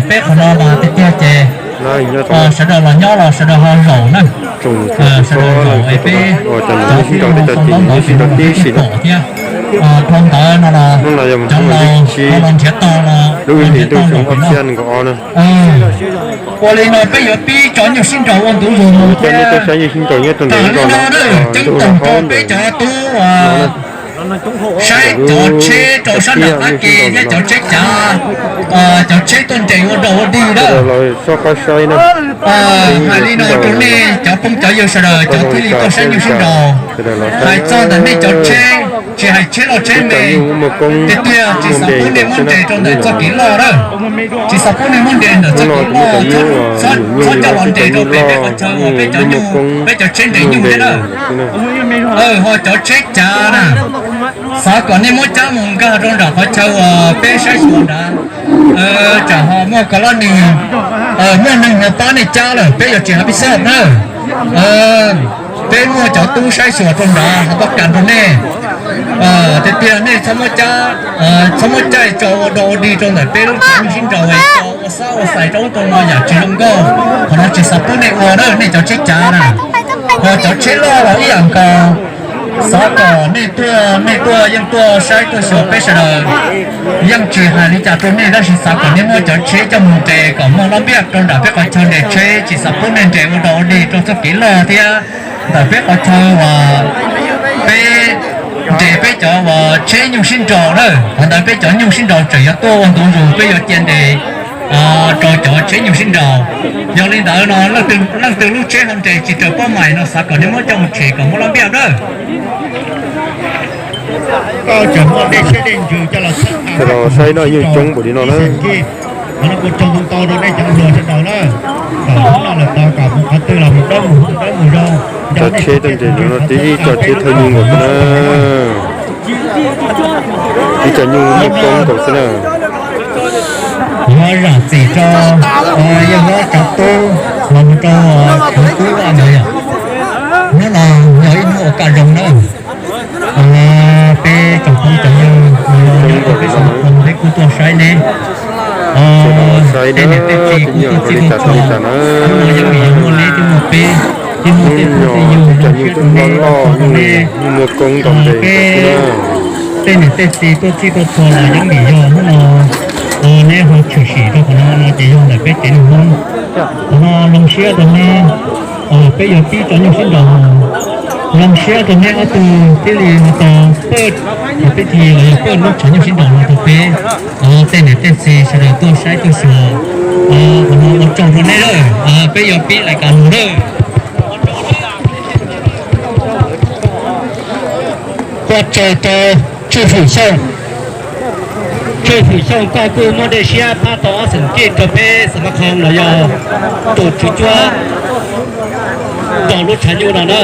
Peb qhov no mas tiag tiag ces sawv daws los nyob los sawv daws ho zaum na. Sawv daws zaum es peb cov tib neeg sib nraus tib si pom thiab. Dhau ntawd no los cov laus ho los nrhiav tog los nrhiav tog zaum pem no. Ua li no peb yuav pib tso nyuj sib nraus ua ntu zus mus thiab. Tam li no na, ceeb toom rau peb cov tub saib cov tsheb rau sab nram qab ke thiab cov tsheb cav, cov tsheb tuaj nres ua dog ua dig na. Hais li no rau nej cov phooj cov ywg sawv daws cov thiaj li tuaj saib nyuj sib nraus. Hais txog ntawm nej cov tsheb, tsis hais tsheb loj tsheb me, tiag tiag tsis xav pub nej muab nres rau ntawm txoj kev loj na. Tsis xav pub nej muab nres ntawm txoj kev loj, txhob coj los nres rau pem peb qhov chaw uas peb cov nyuj, peb cov tsheb nres nyuj thiab na. Ho cov tsheb cav na, xav kom nej muab cab mus nkag rau nram qhov chaw uas peb saib xyuas nrad. Tsam ho muaj kov laj nws, muaj neeg no pab nej cab lawm peb yuav tsis hais pib xoj na. Peb muaj cov tub saib xyuas rau nrad ho tuaj kam rau nej. Tiag tiag nej txhob muab caij tso ua dog ua dig rau ntawm peb lub tsev nyuj sib nraus, tso ua xab ua xais rau ub rau no yam tsis zoo nkauj. Qhov no tsis xav pub nej ua na, nej cov tsheb cav na. Ho cov tsheb loj los ib yam nkaus. Xav kom nej tuaj, nej tuaj yeej tuaj saib tuaj xyuas peb sawv daws. Yeej tsis hais li cas rau nej tab sis xav kom nej muab cov tsheb coj mus nres kom muaj lab npiaj rau nram peb qhov chaw nres tsheb, tsis xav pub nej nres ua dog ua dig rau txoj kev loj thiab ntawm peb qhov chaw uas peb nres peb cov uas tsheb nyuj sib nraus na. Qhov ntawd peb cov nyuj sib nraus tseem yuav tuaj ua ntu zus, peb yuav cia nres rau cov tsheb nyuj sib nraus. Yog li ntawd no leej twg lub tsheb ho nres tsis raws pob mais no xav kom nej muab coj mus tshem kom muaj lab npiaj na. Sawv daws saib no yeej coob npaum li no na. Cov tsheb tej nres no tib ib cov tsheb thawj nyuj nkaus xwb na. Ib cov nyuj muaj koob nkaus xwb na. Yuav zam txim rau yawg hlob Tsav Tub los mus rau kuv tub ntawd yom. Hnub no yog ib hnub uas kaj zoo na. Peb tsoom phooj cov ywg, peb kuj tuaj saib neb. Tej niam tej txiv kuj tuaj txhij tuaj txhua, hnub no yeej vim yog muaj neb thiab muaj peb thiab muaj tej phooj tej ywg zoo siab rau neb, rau nej. Peb tej niam tej txiv tuaj txhij tuaj txhua los yeej vim yog hnub no neb ho tshwm sim rau qhov no no ces yog ntawm peb tsev neeg Hmoob. Qhov no zoo siab rau neb. Peb yuav pib tso nyuj sib nraus mus. Zoo siab rau neb ob tug thiaj li ho tau pawj, peb thiaj los yog pawj lub tshav nyuj sib nraus no rau peb tej niam tej txiv sawv daws tuaj saib tuaj xyuas. Qhov no ua tsaug rau neb lawm, peb yuav pib lais kas mus lawm. Ua tsaug rau Tswj Fwm Xyooj. Tswj Fwm Xyooj, koj kuj muaj dej siab pab tau ob xeem kij rau peb xav mab khoo los yog tus tswv cuab rau lub tshav nyuj no na.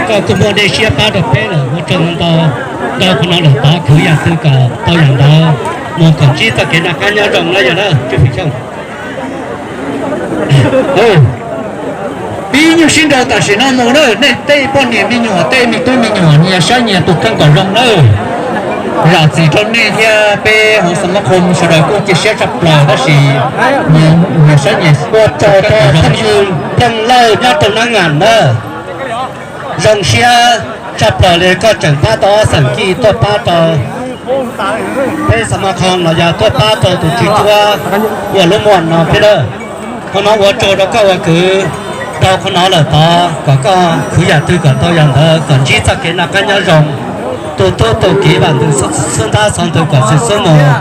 Koj kuj muaj dej siab pab rau peb lawm, ua tsaug ntau ntau. Ntau qhov no lawm tod khwv yam twg kom tau yam ntawd mus kom ntsib txoj kev noj qab nyob zoo na yog na Tswj Fwm Xyooj. Pib nyuj sib nraus tam sim no mus na, nej tej poj niam me nyuam, tej me tub me nyuam nyias saib nyias tus kheej kom zoo na. Zam txim rau nej thiab peb hauv xab mab khoo sawv daws kuj cia siab tshaj plaws tab sis nyias saib nyias ua tsaug rau phooj ywg Pheej Lawj nyob rau Nab Ngam na. Zoo siab tshaj plaws li koj tseem pab tau ob xeem kij tuaj pab rau peb xav mab khoo los yog tuaj pab rau tus tswv cuab ua lub muam no thiab lawm. Qhov no ua tsaug rau koj ua kwv rau qhov no lawm tod kom koj khwv yam twg kom tau yam ntawd kom ntsib txoj kev noj qab nyob zoo. Tus tub tus kiv vam ntws xub ntab xov ntws kom xwm xub mus,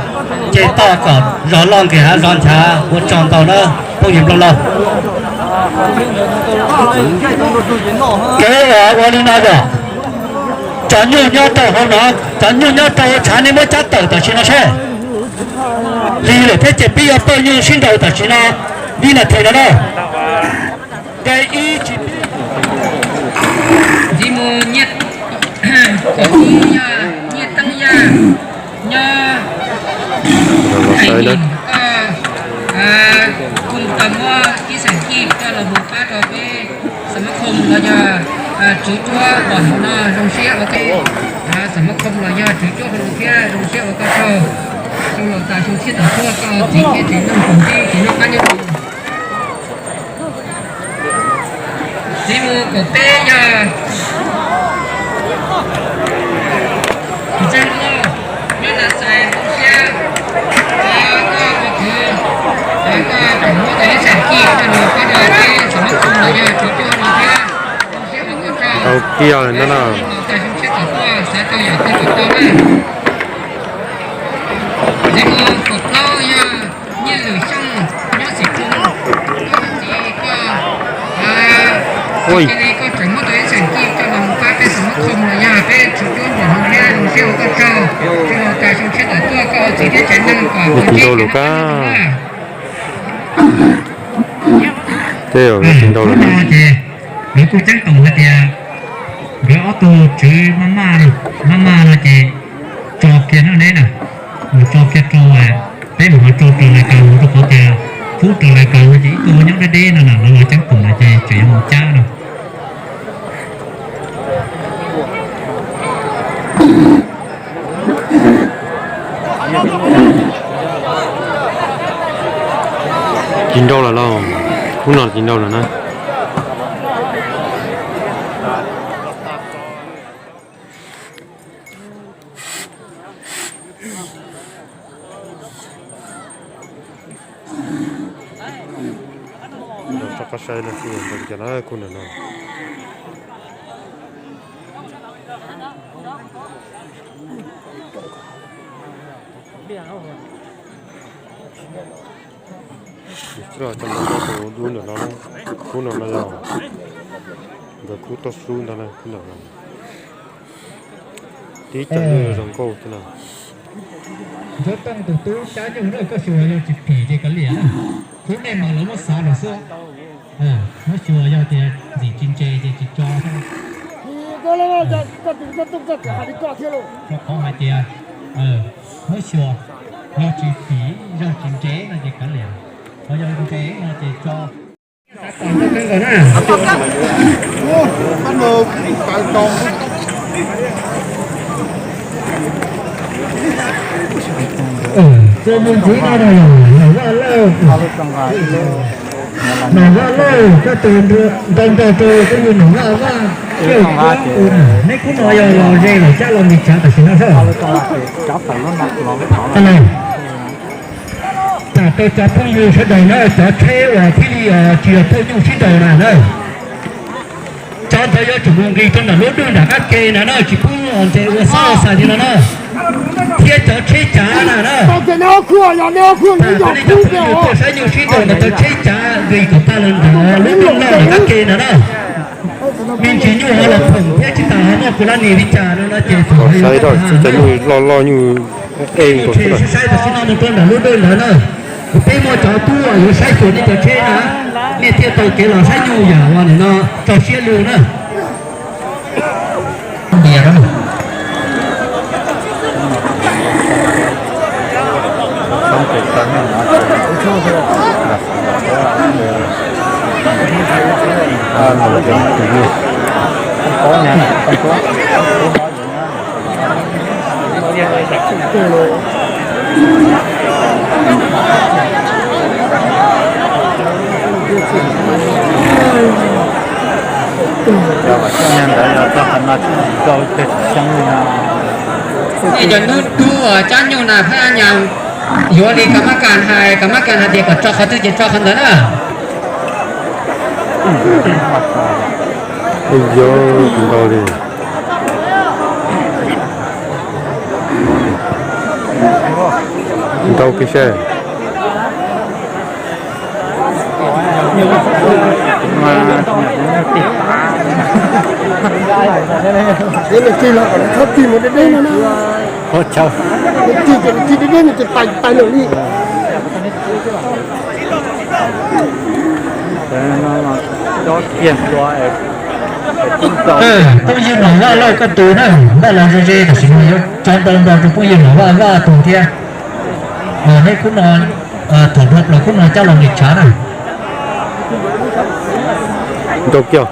ces toj kom zov loj nqis hav zov nchav. Ua tsaug ntau na phooj ywg Nplooj Lauj. Kev ua li no yom, cov nyuj nyob rau hauv no, cov nyuj nyob rau hauv tshav nej muab cab tawm tam sim no seb. Hli lawm thiab ces pib yuav pawj nyuj sib nraus tam sim no, vib nas this no na. Ntxiv mus, Nyiaj Teeb Yaj nyob Hais Nim, koj kuj tau muab ib xeem kij coj los mus pab rau peb xav mab khoo los yog tswv cuab pom hauv no zoo siab ua koj, xav mab khoo los yog tswv cuab hauv no thiab zoo siab ua koj tsaug. Los tas xyoo tshiab tom tuaj koj txiv thiab tsev neeg koom tij tsev neeg qab nyob zoo. Txiv mus kaum peb yog Txaj Muaj nyob Nas Xais Nkauj Siab, koj ua kwv, koj tseem muab tau ib xam kij koj los koj rau peb xam mab khoo los yog tsuv cuab no thiab. Tau kiag lawm ntag na. Tag xyoo tshiab tom tuaj xav tau yam twg kom tau na. Txiv mus kaum plaub yog Nyiaj Lwm Xyooj nyob Xim Khoo, koj txiv koj cia li koj tseem muab tau ib xam kij koj los pab peb xam mab khoo los yog peb tsuv cuab nraum no thiab zoo siab ua koj tsaug. Txij no tas xyoo tshiab tom tuaj koj ua txiv thiab tsev neeg kom ua tib tsev neeg qab nyob zoo na. Ces nkawd kuj ceeb toom hais tias nkawd ob tug tswv maj maj no ces tso kiag no neb na, mus tso kiag rau, peb mus ho tso raws lais kaus rau qhov tias pub raws lais kaus no ces ib tug nyob deb deb no na, lawv los ceeb toom no ces tseem yuav mus cab no. Tsis nrau lawm lauj, hnub no tsis nrau lawm na. Rov qab saib no xwb, ntoo cas na kuj ntawm no. Tsis txhob coj mus rau tus dub ntawm no, khub no no yog nkawd khub toj sub ntag na, khub ntawm no. Tib cov nyuj zoo nkauj xwb na. Ntsuab Tooj tus tub cab nyuj na, koj xyuas yog tsis phim ces kav liam na. Khub nej mas lawv muab xav lawm xwb. Muab xyuas yog tias ntxim tsis ntse ces tsis tso. Rau qhov hais tias muab xyuas yog tsis phim yog tsis ntse no ces kav liam, ho yog ntse no ces tso. Txuas mus ntxiv no, Nom Vaj Lawj, Nom Vaj Lawj, koj tus nrog nrog rau koj yug Nom Vaj Vaj, neb khub no yog los ze los cab los nqis tsav tam sim no sab. Tam rau cov phooj ywg sawv daws na, cov tsheb uas thiaj li tsis yog thauj nyuj sib nraus na na. Cov ntawd yuav tsum mus nqis rau nram lub dwj nram qab ke na na, tsis pub ntses ua xab ua xais li no na. Thiab cov tsheb cav na na, nej cov phooj ywg tuaj saib nyuj sib nraus mas cov tsheb cav nqis kom tag los nram lub dwj loj nram qab ke na na. Me ntsis nyuj ho los phoom thiab tsis tas ho muaj kuv lab nis li cas no no ces saib cov nyuj loj loj nyuj ej nkaus xwb. Saib tam sim no mus rau nram lub dwj ntawd na, kuv peb muaj cov tub yuav saib xyuas nej cov tsheb na, nej thiaj tau kev los saib nyuj yam uas nim no tso siab lug na. Nej cov hnub dub cab nyuj na phab nyas yuav li ka mab kas hais, ka mab kas hais tias kom tso qhov twg ces tso qhov ntawd na. Yog ntau li. Ntau kiag seb. Tig los kom nws txhob tig mus deb deb no na. Tig ces nws tig deb deb nws ces tais tais lawm li. Phooj ywg Nom Vaj Lawj koj tus na, npaj los ze ze tam sim no yuav tso ntau nto rau phooj ywg Nom Vaj Vaj tus thiab. Nej khub no, thaum dhau plaws khub no coj los nqis tshav na. Ntau kiag.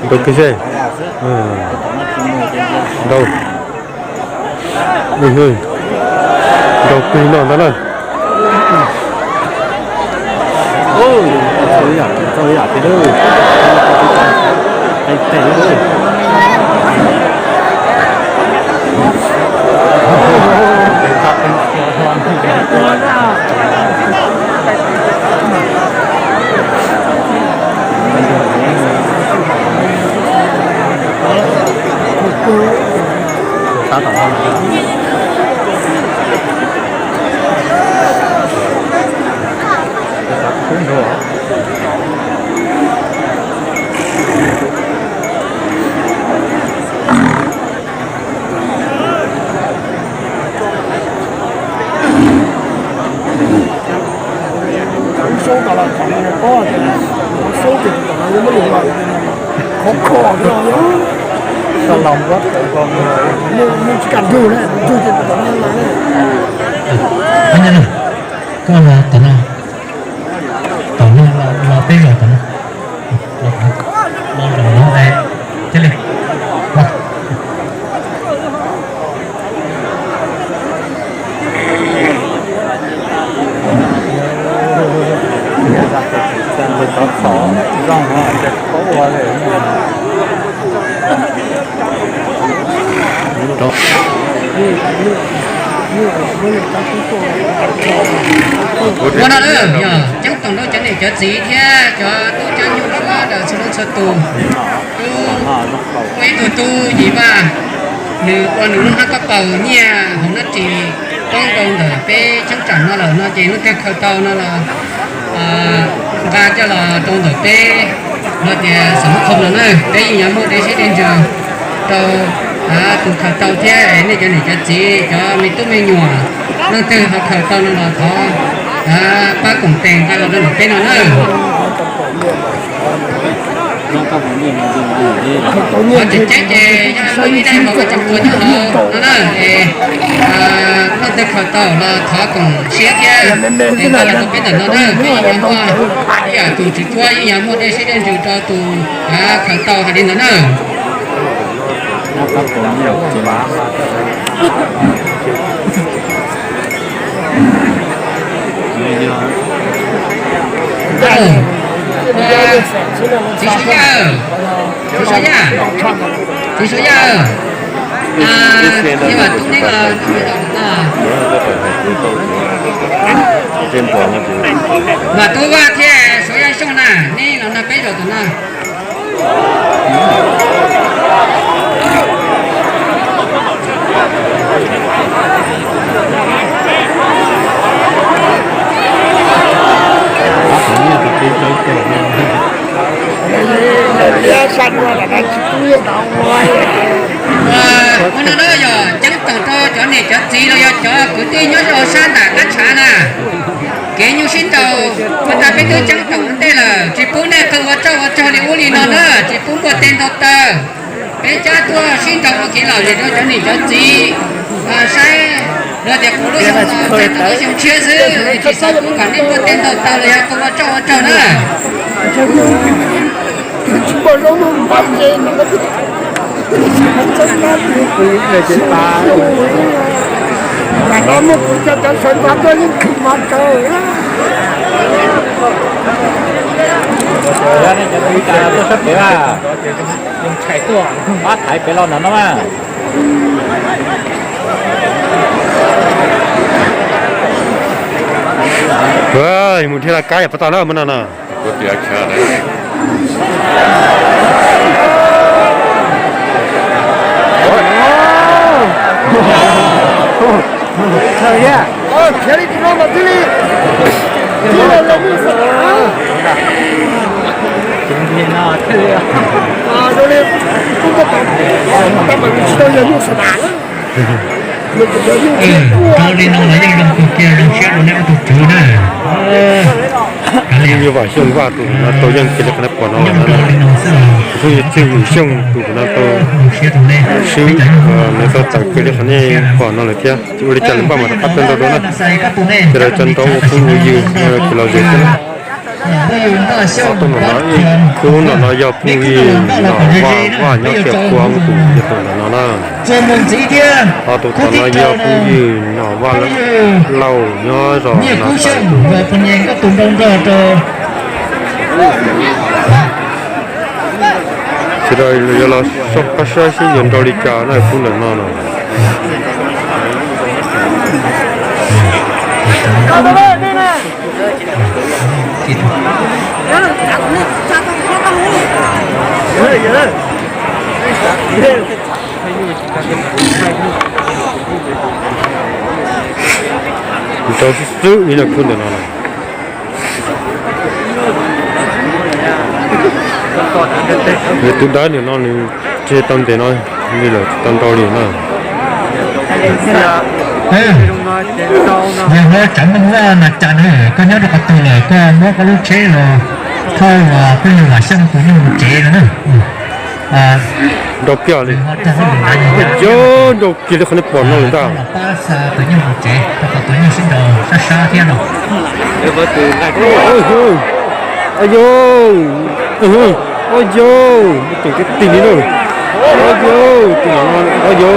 Ntau kiag seb. Ntau. Ntau. Rau plig no ntag na. Koj los tom no, tom no los peb los tom no, los zaum no thiaj li. Ua no na, yog ceeb toom rau cov niam cov txiv thiab cov tub cov nyuj sawv daws txhua leej txhua tus. Tub, muaj ib tug tub Yim Vaj, nws ua nws lub hnab koj paus nyiaj hauv nab ris poob rau ntawm peb cheeb tsam no lawm no ces leej twg khaws tau no los nqa coj los rau ntawm peb, no tias xom mab qhoo no na, peb yeej yuav muaj dej siab dej ntsws rau tus khaws tau thiab nej cov niam cov txiv cov me tub me nyuam, leej twg ho khaws tau no los thov pab koom tes nqa los rau ntawm peb no na. Qhov tseem ceeb ces yog muaj ib daim qhov koj tseem tuav nyob hauv no na, es leej twg khaws tau los thov koom siab thiab es nqa los rau peb ntawm no na, peb yeej yuav muaj ib yam tus tswv cuab yeej yuav muaj dej siab dej ntsws rau tus khaws tau hais li ntawd na. Txiv Suav Yaj, txiv Suav Yaj, txiv Suav Yaj, Yaj Vam Tub neb los, Vam Tub Vaj thiab Suav Yaj Xyooj na, neb los nrog peb zaum tom no. Ua no na yog ceeb toom rau cov niam cov txiv los yog cov kwv tij nyob rau sab nram qab tshav na. Kev nyuj sib nraus, ua tas peb twb ceeb toom ua ntej lawm, tsis pub nej qw ua roj ua rog li ub li no na, tsis pub npuaj teg ntaus taw. Peb cab tuaj sib nraus ua kev lom zem rau cov niam cov txiv saib, los tias kuv lub xyoo no txog tau lub xyoo tshiab xwb, tsis xav pub kom nej npuaj teg ntaus taw los yog qw ua roj ua rog na. Tuaj sab pem mas, pab thaiv pem los ntawm no mas. Mus dhia laj kab yog puas tau na, muab no no. Rau li no los yeej zoo kawg kiag, zoo siab rau nej ob tug tswv na. Yeej yog Vam Xyooj Vaj tus no tau yeej kiag li qhov nej pom no, yeej rau li no xwb. Xyoo yog Txwj Yim Xyooj tus no tau swb, nws tau txawm kiag li qhov nej pom no lawm thiab. Ua li cas nws npaj mas rov qab tuaj nrog rau na, ces lawv tso nrau ua phooj ua ywg, kev lom zem xwb na. Ob tug no ib khub no yog phooj ywg Nom Vaj Vaj nyob Tiam Kuab tus yog tus ntawm no na. Ob tug tom no yog phooj ywg Nom Vaj Lauj nyob zos Nab Xais. Sawv daws yuav los soj qab saib seb yuav nrau li cas na khub ntawm no no. Nrau xwb xwb li no khub ntawm no. Nws tus dawb ntawm no nws tseg tau ntev no li lawm tsis tau nrau li na. Yog huab tsav Meej Vaj Nas Cas na, koj nyob rau qhov twg lawm koj muab koj lub tsheb los thauj peb yug Vam Xyooj tus nyuj mus tsev no na. Nrau kiag li. Yog nrau kiag li qhov nej pom no lawm ntag. Tus nyuj mus tsev rau qhov tus nyuj sib nraus sab sab thiab no. Yog, yog, tseem kev tig li na. Yog, yog,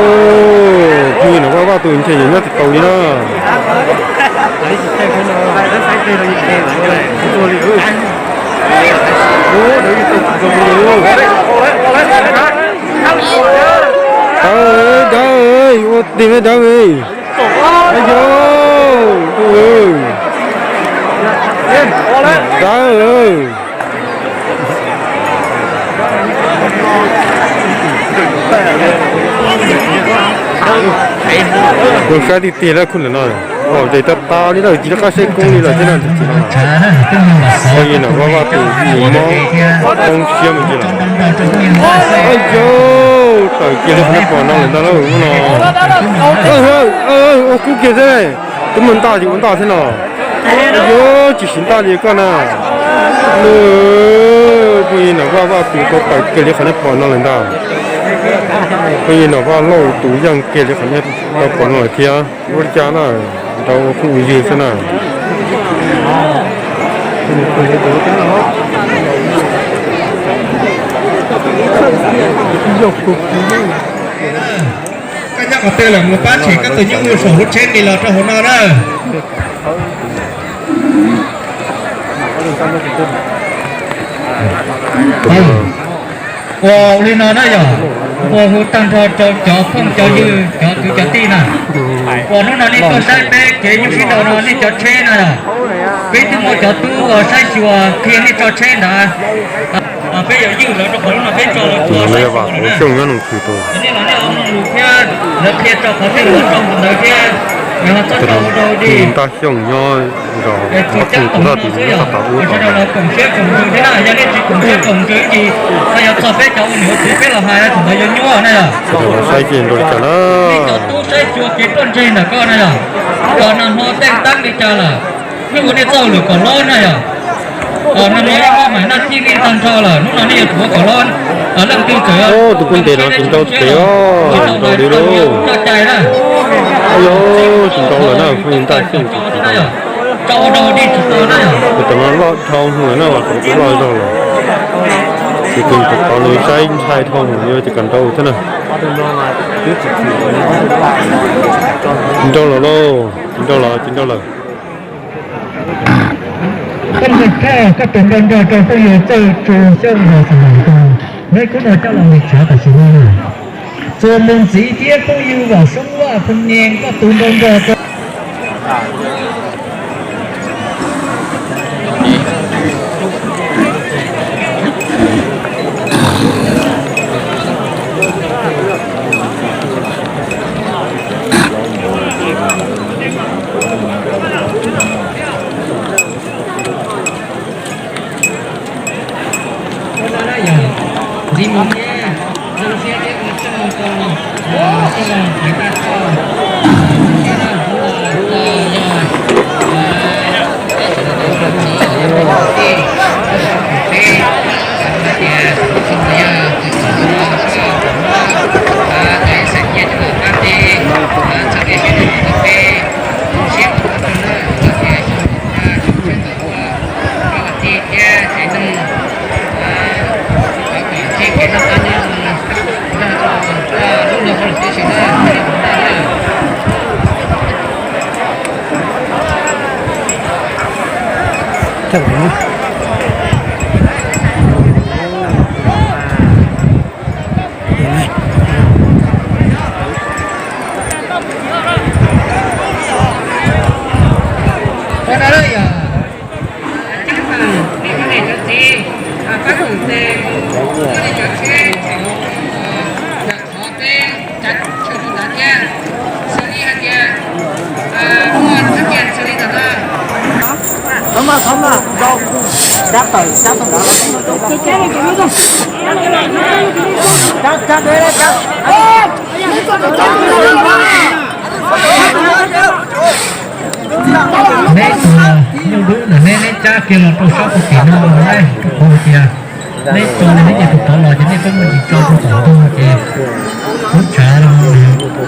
phooj ywg Nom Vaj Vaj tus ntshe yuav nyob tsis tau li na. Dawb, dawb, ua tig dawb. Yog, dawb. Zoo saib tiag tiag lawm khub ntawm no. Ces tab tas li lawm tsis nco qab saib koob li lawm thiab na. Phooj ywg Nom Vaj Vaj tus mus mob poob siab me ntsis lawm. Yog, tawm kiag li qhov nej pom no lawm ntag lauj no. Ua kub kiag thiab. Twb muaj ntaj ces ua ntaj thiab no. Yog, tsis siv ntaj li koj na. Phooj ywg Nom Vaj Vaj tus tau tawm kiag li qhov nej pom no lawm ntag. Phooj ywg Nom Vaj Lauj tus yeej kiag li qhov nej tau pom no lawm thiab. Ua li cas na, nrau ua phooj ua ywg xwb na. Koj nyob qhov twg lawm mus pab tshem koj tus nyuj saum lub tsheb nqis los rau hauv no na. Ua li no na yog, ua hu tag nrho rau cov phooj cov ywg cov kwv cov tij na. Uas hnub no nej tuaj saib peb kev nyuj sib nraus no nej cov tsheb na yog, peb twb muaj cov tub uas saib xyuas qhia nej tso tsheb ntawd. Peb yuav ywj lawv rau qhov lub no peb tso lawv tso saib xyuas lawm na. Nej los nej ua mloog lus thiab lawv qhia rau qhov twg los tso qhov ntawd thiab. Yog ho txhob tso ua rau dej. Ntaj Xyooj nyob zos Mab Kub Tub Laj tus nyob tag tom ub tom no. Sawv daws los koom siab koom ntsws thiab na, yog nej tsis koom siab koom ntsws ces ho yuav txog peb cov ua niam ua txiv peb los hais thaum ntawd yuav nyuaj na yog. Sawv daws los saib ces nrau li cas na. Nej cov tub saib xyuas kev ruaj ntseg ntawm ko na yog, kom nag hmo teej tab li cas lawm, nej ua nej txoj hauj lwm kom lob na yog. Nag hmo nej muaj hais naj thij nej tag nrho lawm, hnub no nej yuav tsum ua kom lob. Leej twg txawm tus kuj ntes no tsis nrau tes os, nrau li lauj. Coj cai na. Yog tsis nrau lawm na, phooj ywg Ntaj Xyooj tsis nrau lawm. Tam no loj dhau hwv lawm na, mas tus loj zog lawm. Ces tus tod nws saib ntshai dhau hwv, yuav ces kom nrau thiab na. Tsis nrau lawm lauj, tsis nrau lawm, tsis nrau lawm. Koj mus thaj koj tus nrau nrog rau phooj ywg Txawj Tsu Xyooj los xav hais tias neb kuj no coj los mus tsav tam sim no na. Txuas mus ntxiv thiab phooj ywg Vam Xyoob Vaj Phoo Nyees koj tus nrau nrog rau Ntxiv mus thiab, zoo siab thiab ua tsaug rau coj los hais tag tso thiab na, yog Neb tus nyuj dub ntawm neb, neb cab kiag los rau sab puag tim no lauj, rau qhov tias neb tso li neb nce tus tod los ces nej pheej muaj ntsis tso rau tom ntug ces lub tshav no nws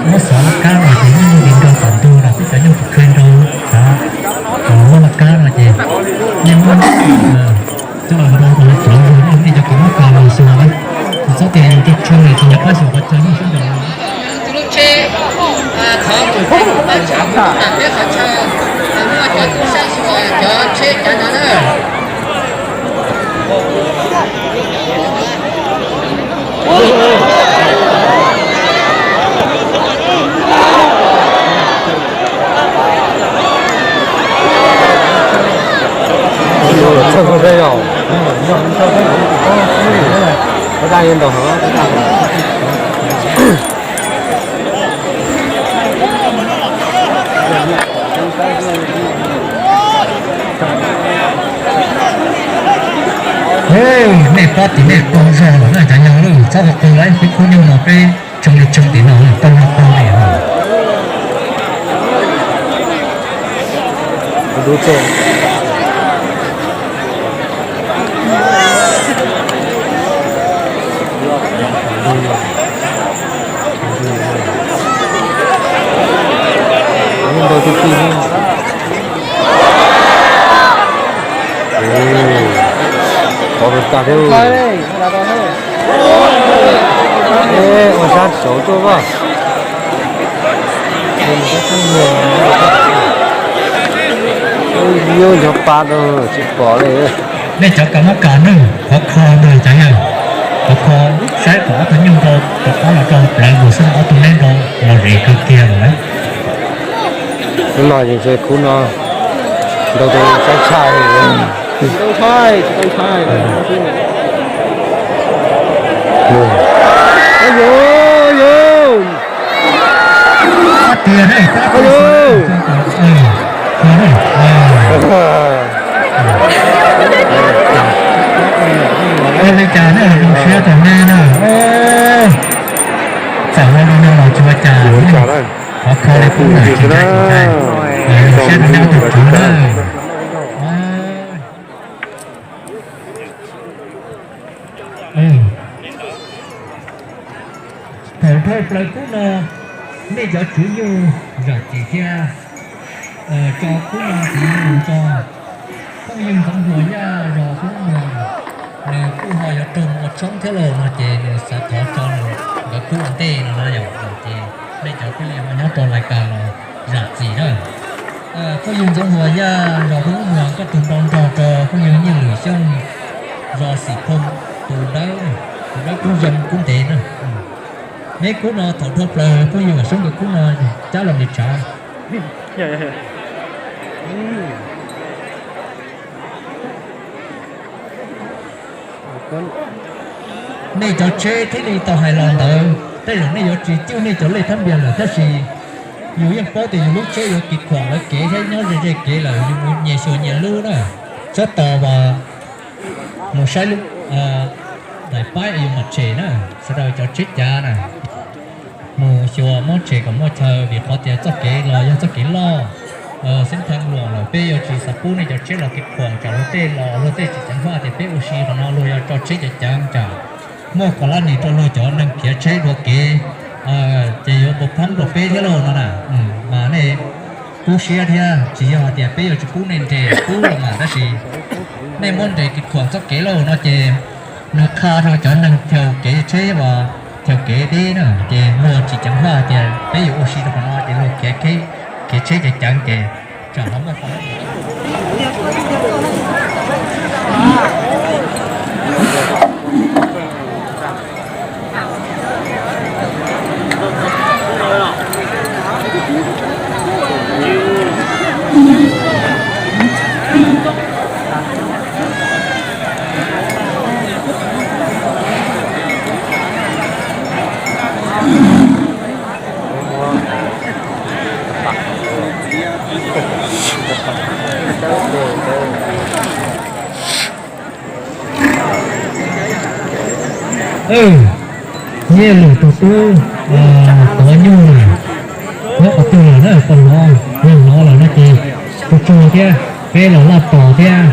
muab xov laj kab no ces nej muaj ntsis nrog tom ntug no, peb cov nyuj tsis kheev nrog tshav, muab laj kab no ces nej muab coj los nrog rau cov ntug, nej cov kws muab kawg los xyuas, tsis txhob tias yus rau tshoo es tsis nco qab xyuas qhov chaw nyuj sab nraud. Txog koj sab yog, ntau heev. Nej pab tim nej qaug zog lawm na cov yawg lauj, txhob qaug qaug lawm, peb khub nyuj no peb tsoo li tsoo tim no qaug li qaug li. Qhov rau tas thiab. Ua sab saud tuaj vaj. Yog cov pa rau tsis pom li. Nej cov kab mob kas nawb, qhov kho ntawd cov yawg, qhov kho saib kom ob tug nyuj nrau rov qab los rau plawv mus xwb, ob tug neb nrau los zem kawg kiag lawm. Hnub no ces ntshe khub no nrau rau saib tshaj. Ua li cas nej zoo siab rau nej na. Txawm ua li no los tsis ua cas, qhov kho li kuj lam tsis ntshai tsis ntshai, zoo siab rau nej ob tug tswv na. Thaum dhau plaws kub no, nej cov tswv nyuj zam txim thiab tso kub no tiv mus tso phooj ywg Ntxoov Hluas Yaj zos Hmoob Muas, nws kuj ho yuav raug mus ua tshoob thiab lauj no ces nws xav thov tso nkawd kub ua ntej no na yom. Ces nej cov phooj ywg ho nyob rau lais kas los zam txim na. Phooj ywg Ntxoov Hluas Yaj zos Hmoob Muas, koj tus npau nrog rau phooj ywg Nyiaj Lwm Xyooj zos Xim Phooj, tus dawb, tus dawb kub zoo kub ntev na. Neb kub no thaum dhau plaws phooj ywg Vam Xyoob nkawd kub no cab los nws tshav. Nej cov tsheb thiaj li tau hais los ntawd, tej zaum nej yuav tsis cwj nej cov lej thab npias lawm tab sis yus yeej paub tias yus lub tsheb yuav kis khuam lawv kev thiab nyob ze ze kev lawm yus mus nyias xyuas nyias lub na. Txhob tos vas mus saib lub daim paib es yus mam tshem na, sawv daws cov tsheb cav na. Mus xyuas muab tshem kom muaj chaw vim qhov tias txoj kev los yog txoj kev loj, xeeb thee luam lawm peb yuav tsis xav pub nej cov tsheb los kev khuam tsam luag tej los luag tej tsis ceev faj tias peb ua si qhov no luag yuav tso tsheb ceev ceev tsam muaj kom laj nis rau luag cov neeg khiav tsheb dua kev, ces yuav npau phoob rau peb thiab lauj no na. Mas nej kub siab thiab, tsis yog hais tias peb yuav tsis pub nej nres, pub los mas tab sis nej muab nres kev khuam txoj kev lauj no ces nws qha rau cov neeg thauj kev tsheb uas thauj kev deb na, ces luag tsis ceev faj tias peb yuav ua si rau qhov no ces luag khiav tsheb ceev ceev ces tsam ho muaj qhov laj nis. Nyiaj lwm tus tub tuav nyuj lawm, nyob qhov twg lawm na, pom hnov, yog hnov lawm no ces tsuag tsuag thiab, peb los laj tos thiab,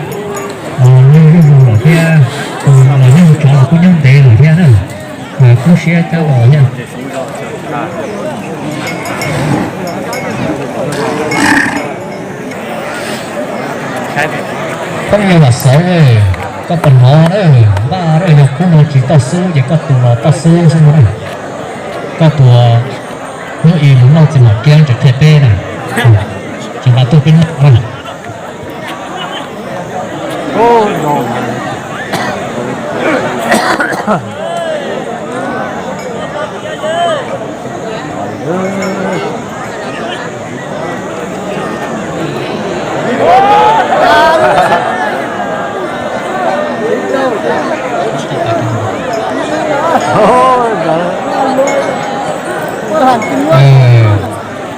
nws yeej mus lawm thiab, tus los yog tsov los kuj nyob ntev lawm thiab na, mas kub siab cab los thiab. Phooj ywg Vam Xauv, koj pom hnov na, npaj na, yog kub no tsis toj xub ces koj tus los toj xub xwb na. Koj tus hnub i mus noj txiv mos kiab ntses qhia peb na, tsis nqa tuaj peb noj na.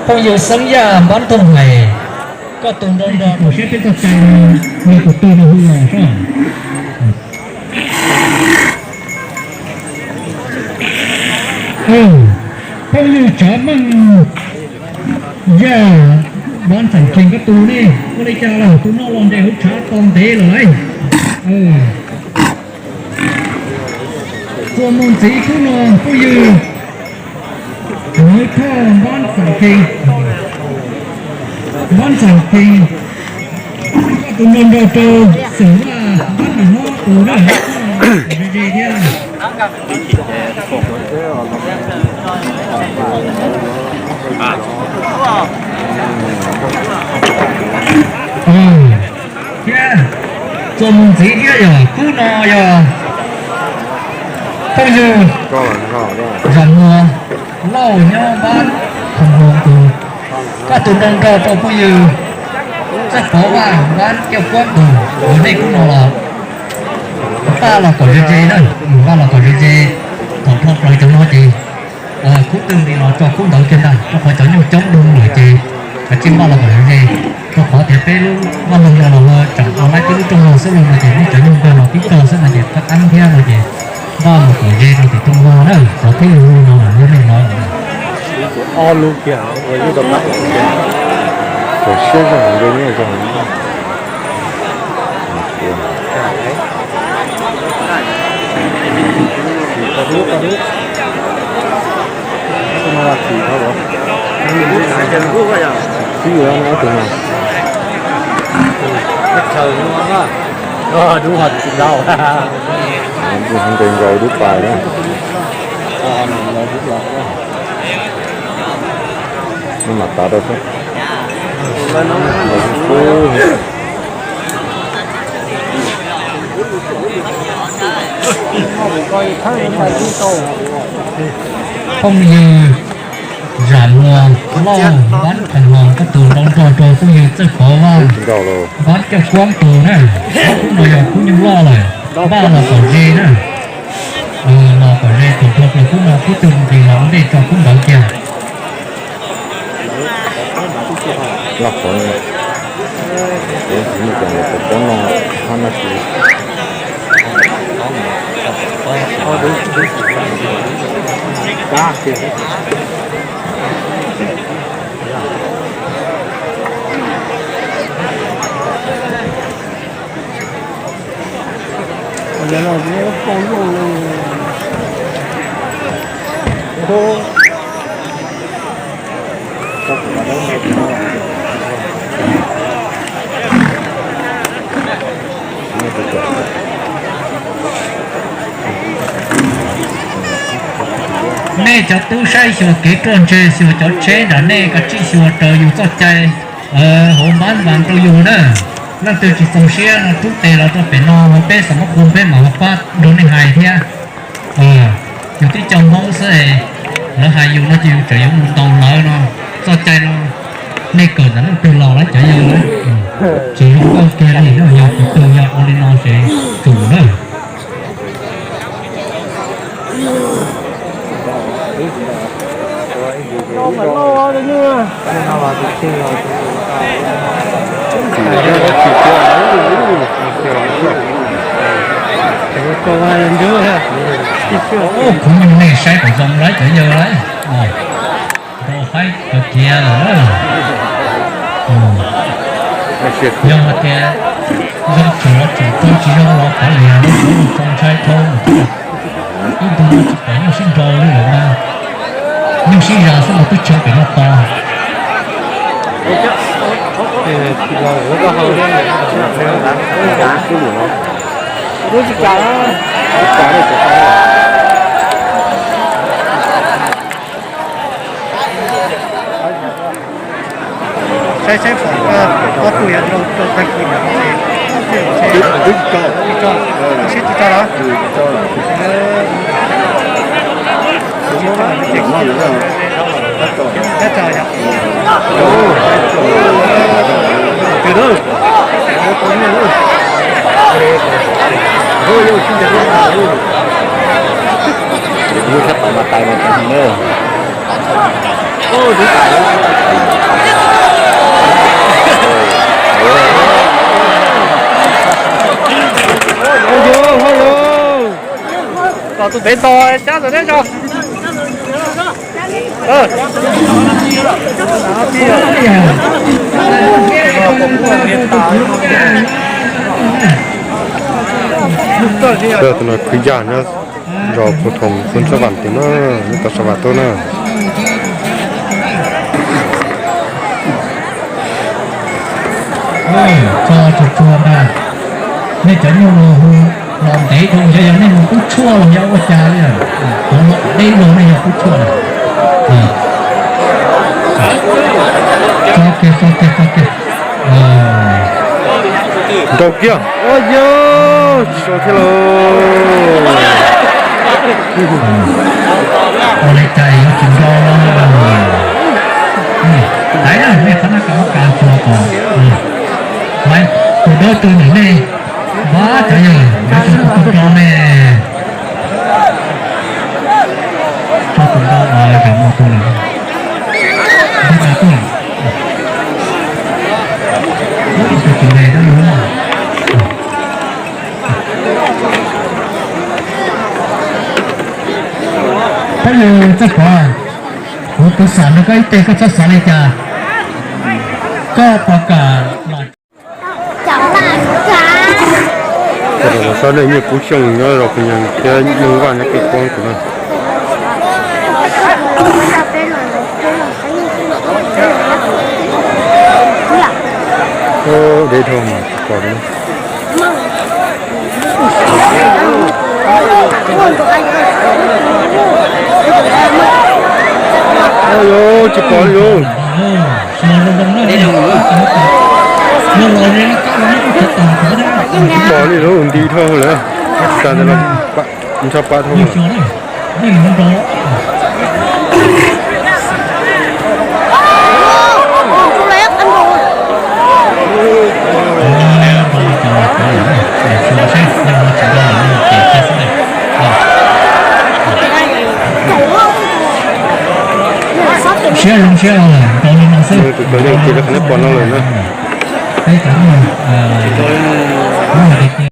Phooj ywg Xeeb Yaj Npab Toog Hais, koj tus nrog nrog tus siab peb txoj cai, yog tus twg no hu los soj. Phooj ywg Tsav Meej Yaj Npab Txam Khees koj tus ne, ua li cas los tus no los nres hauv tshav tau ntev lawm lauj. Txuas mus ntxiv kub no phooj ywg Npab Txam Khees, Npab Txam Khees, koj tus nrog nrog rau Xeem Vaj Npab Txam Khees tus na, ze ze thiab. Thiab txuas mus ntxiv thiab yog kub no yog phooj ywg Zam Muas Lauj nyob Npab Tham Hoo tus, koj tus nrog nrog rau phooj ywg Txawj Pov Vaj Npab Cauj Kuab tus, ua nej kub no los npaj los kom ze ze na, npaj los kom ze ze, thaum dhau plaws cov no ces kub twg nti los tso kub ntawd kiag ntag, rau qhov cov nyuj coob dhau lawm ces kav tsij npaj los kom ze ze, rau qhov tias peb lub vaj loog no los tseem ua laib peb lub rooj vag xwb los no ces nej cov nyuj npawg los tib tog xwb no ces qab qab thiab no ces npaj los kom ze rau tim rooj vag na, cov thiaj li no lawm yog nej no. Ob lub kiag ua ib rau qab kiag. Siab zog nte nyiaj zog. Twb yuav ob tug no. Dub nqaus dub pais na. Mam tav rau xwb. Phooj ywg Zam Muas Lauj Npab Tham Hoo koj tus nrog nrog rau phooj ywg Txawj Pov Vaj Npab Cauj Kuab tus na, kub no yog kub nyuj loj lawm, npaj los kom ze na. Los kom ze thaum dhau plaws kub no kub twg nqis los ua ntej tso kub ntawd kiag. Laj qhov, kuv tsis muaj cov pob no hab no tsis. Nej cov tub saib xyuas kev ruaj ntseg, xyuas cov tsheb nram nej, koj tsij xyuas raws yus txoj cai hauv npab vas rau yus na. Leej twg tsis txaus siab no rub tes los rau pem no, peb xam mab qus peb mam ho pab nrog nej hais thiab. Yus tib co Hmoob xwb, lawv hais yus no ces yus tseem yuav mus ntaus lawv no. Txoj cai no nej kawm ntawm leej twg los lawm cov yawg lawm. Tsis zoo nkauj kiag li, yog tus twg yog ua li no ces tsum na. Kuv nyuag nej saib kom zoo lawm cov yawg lawm. Nrau faib kawg kiag lawm. Yog hais tias zoo tsuav tsuav tau tsis zoo los kav liam, zoo ntshai dhau. Ib ntu no tsis pom nyuj sib nrau li lawm mas, nyuj sib zam xwb mas twb tshaw pem no tos. Saib saib ob tug yuav rau tag kis no, twb tso, twb tso los? Lub sab tom mas tais mas tais na. Kom tus pem tos cab tom teb tso. Tus no khwv yaj nyob zos Phu Thoom, xeev Txhiaj Vam tim no, nyob tom Sa Vam Tub na. Tso tsuag tsuag ntag. Nej cov nyuj los hu los ntev dhau, yog yog nej mus kub tshuaj los yog ua cas li, tuav los deb los nej yog kub tshuaj na. Tso kiag, tso kiag, tso kiag. Nrau kiag. Ua yog tsis so thiab lauj. Ua li cas yuav tsis nrau los. Taiv na, nej qhov no kav kav tsuag kom. Laiv, tus dawb tw nim nej. Vaj cov yawg, yuav tsis tus nrau ne. Tso tus nrau los zam mus tus lawm. Nrau tas tuaj. Tus tus le dab lug. Peb yawg Txaj Pov, kuv twb xav nrog koj ib teg, koj txhob xav li cas. Koj puas kam los? Txog nej nyuj kub xyooj nyob zos Phu Nyees thiab Nyuj Vaj nyob Kis Koob tus no. Deb dhau tsis pom li. Tsis pom li. Tsis pom li lauj, nti dhau lawm. Tsis tas ntawd los ntsha pab dhau lawm. Siab zoo siab lawm, nrau li no xwb. Tus kawg leej ces rau qhov neb pom no lawm na. Peb cov muaj, muaj hais tias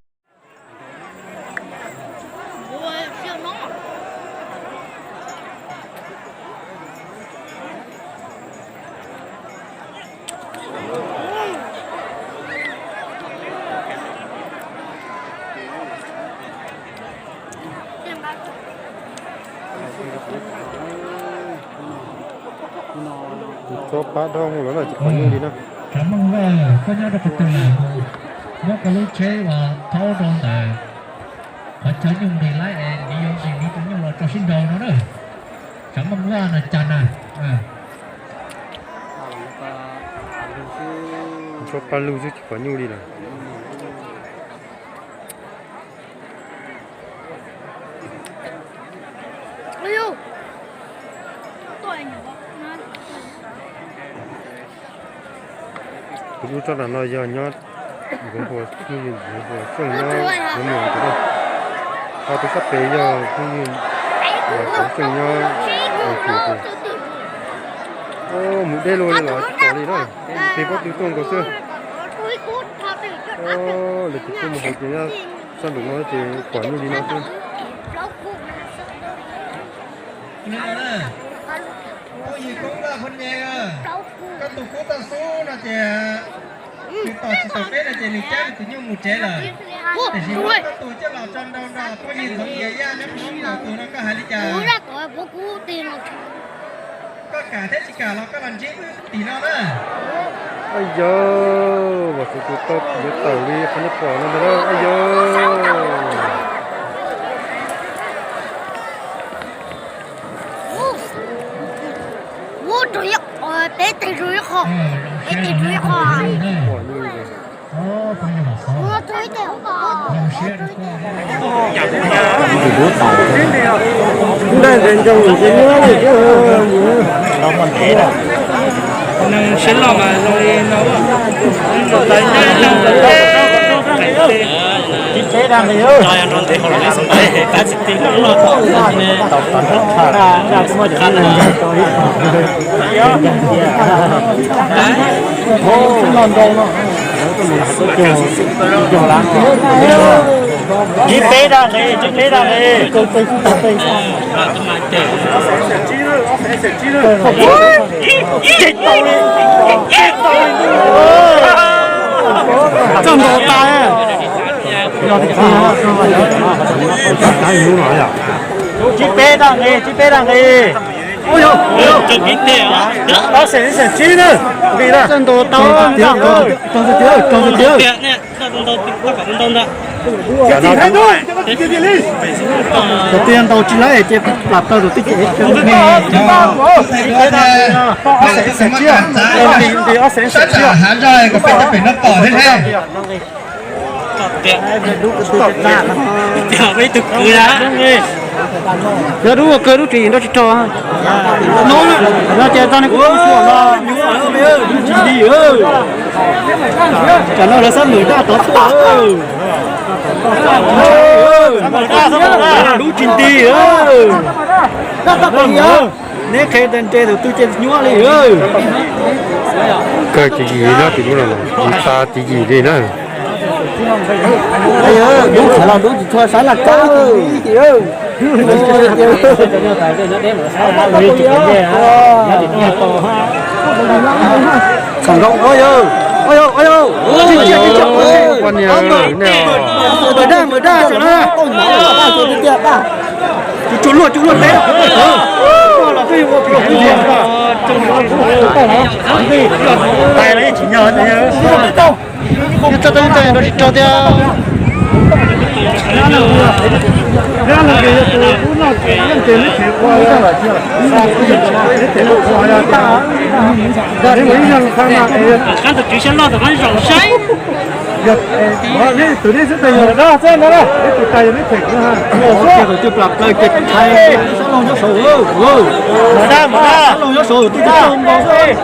Txhob pab dhau mus los na, tsis pom nyuj li na. Tsav Meej Vaj, koj nyob rau qhov twg na? Muab koj lub tsheb los thaub rau ntawm qhov chaw nyuj nqis laib es nqis yuav nqis nqis tus nyuj los tso sib nrau no na. Tsav Meej Vaj na, cas na. Txhob pab lug xwb tsis pom nyuj li lawm. Tus lub tsob nram no yog nyob Ntxoov Huas, phooj ywg Ntxoov Huas Xyooj nyob Ntxoov Muas tus na. Ho tus sab pem yog phooj ywg Xyooj nyob Ntxoov Huas. Mus deb luaj li los tsis pom li na, pem pob tw tuaj nkaus xwb. Lawv tsis pub mus hauv ces nyob sab nraum no ces pom nyuj li no xwb. Phooj ywg Koob Vaj Phoo Nyees, koj tus kub toj xub no ces nws tos tsis tau peb no ces nws cab nws tus nyuj mus tsev lawm. Tiam sis muab koj tus coj los tso nrau nrog phooj ywg Ntxoov Yias Yaj nyob Hmoob tus no koj hais li cas? Koj kam thiab tsis kam los koj los ntsib wb tim no na. Yog, los kuv tus tau yuav tawm li qhov nej pom no ntag. Yog. Peb tes rau ib qho, peb tes rau ib qho. Ntaj ntawd nrog mus ntshe muab li thiab. Siab loj mas zoo li no. Tsib peb dag nqe, tsib peb dag nqe. Txog ntaus tas. Tsib peb dag nqe, tsib peb dag nqe. Ob xeem, xeem tsib na. Txog ntaus tau. Cov twg ntaus tsis laib ces plam plaws tus twj ces. Sab tsam hav zog kom peb cov pem no pom thiab thiab. Yog dub ua kawg dub tsis nrau tsis rog. No ces tag ne kuv xyuas no. Dub tsis nti. Tsam no lawv xab lwm daj tov tuaj. Dub tsis nti. Neb qhia nte tus twg ces nyuaj li. Kawg ces yim no tim lub no, yim tas ces yim li na. Dub tsis los dub tsis tshua saib laj kab. Txhaum nroo, ua yau, ua yau, ua yau. Poj niam, npawg daj, npawg daj, tsam no. Tsuag luaj, tsuag luaj teb. Los twb yuav ua pluag twb yuav. Tais los yeej tsis nyog. Txog tau txog nrau tsis rog tiag. Qab tus tswv xyov loj tus qab zaum saib. Tus nej xwb tes yog dab xwb ntag, tus tais yog neb them kuv. Tus twg plam plaws ces kuv thaiv. Sab laug nyob saud, sab laug nyob saud, twb tsis tau npau xwb.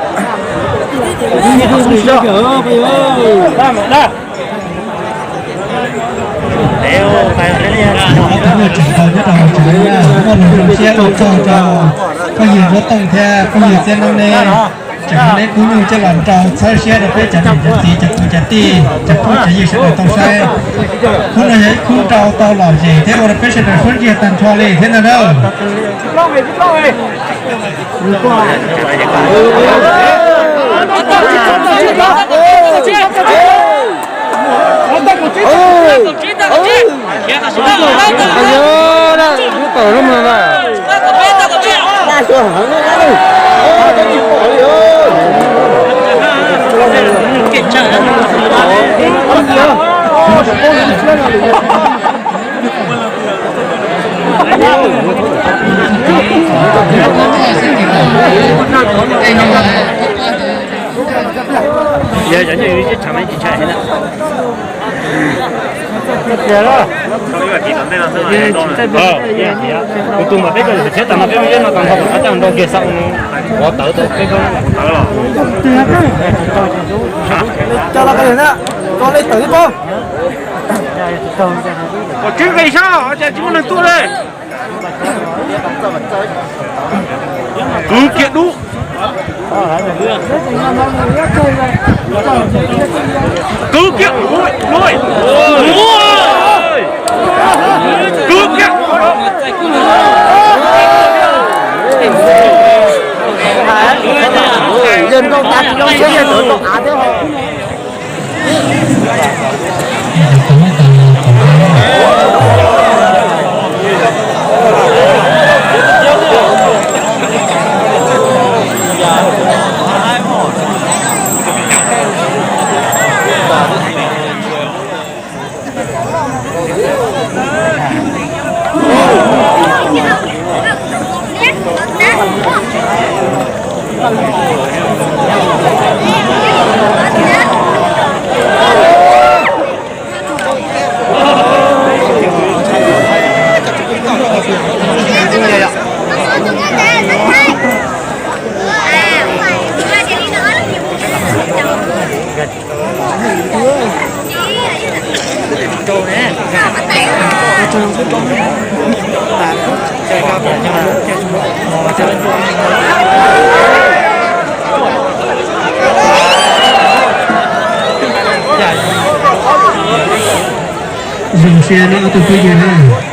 Muaj lus zoo siab zoo tsaug rau phooj ywg Nruab Tooj thiab phooj ywg Txiab Noob neb tseem muab neb kub nyuj coj los nrau txhawb siab rau peb cov niam cov txiv cov kwv cov tij cov phooj cov ywg sawv daws tau saib. Hnub no yog ib khub nrau tau lom zem thiab ua rau peb sawv daws suab ntsiag tag nrho li thiab ntag na. Yog cov nyuj tsis tshav mas tsis ntshai heev na. Kuv tus mas peb ko yog tshiab tas no peb muaj zeb no tag nrho kom qab coj nrau kiag xav ua qhov tawv tau peb ko. Kom tseeb nqis sab ces tsis muaj neeg tuaj li. Kwv kiag dub. Kwv kiag, kwv kiag. Zoo siab na ob tug phooj ywg na.